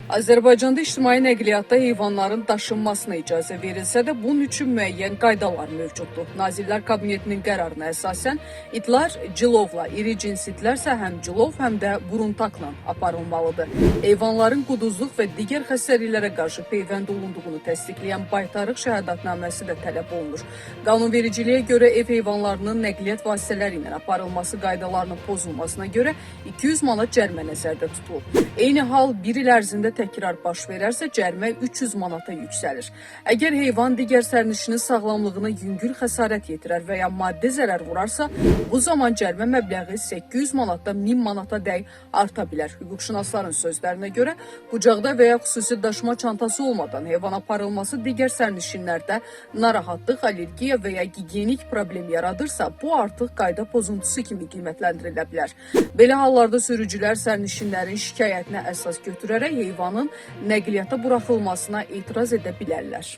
Azərbaycanda ictimai nəqliyyatda heyvanların daşınmasına icazə verilsə də, bunun üçün müəyyən qaydalar mövcuddur. Nazirlər Kabinetinin qərarına əsasən itlər cilovla, iri cins itlərsə həm cilov, həm də buruntakla aparılmalıdır. Heyvanların quduzluq və digər xəstəliklərə qarşı peyvənd olunduğunu təsdiqləyən baytarlıq şəhadatnaməsi də tələb olunur. Qanunvericiliyə görə ev heyvanlarının nəqliyyat vasitələri ilə aparılması qaydalarının pozulmasına görə 200 manat cərimə nəzərdə tutulub. Eyni hal bir il ərzində təkrar baş verərsə cərimə 300 manata yüksəlir. Əgər heyvan digər sərnişinin sağlamlığına yüngül xəsarət yetirər və ya maddi zərər vurarsa, bu zaman cərimə məbləği 800 manatdan 1000 manata dək arta bilər. Hüquqşünasların sözlərinə görə qucaqda və ya xüsusi daşıma çantası olmadan heyvan aparılması digər sərnişinlərdə narahatlıq, allergiya və ya gigiyenik problem yaradırsa, bu artıq qayda pozuntusu kimi qiymətləndirilə bilər. Belə hallarda sürücülər sərnişinlərin şikayətinə əsas götürərək heyvanın nəqliyyata buraxılmasına etiraz edə bilərlər.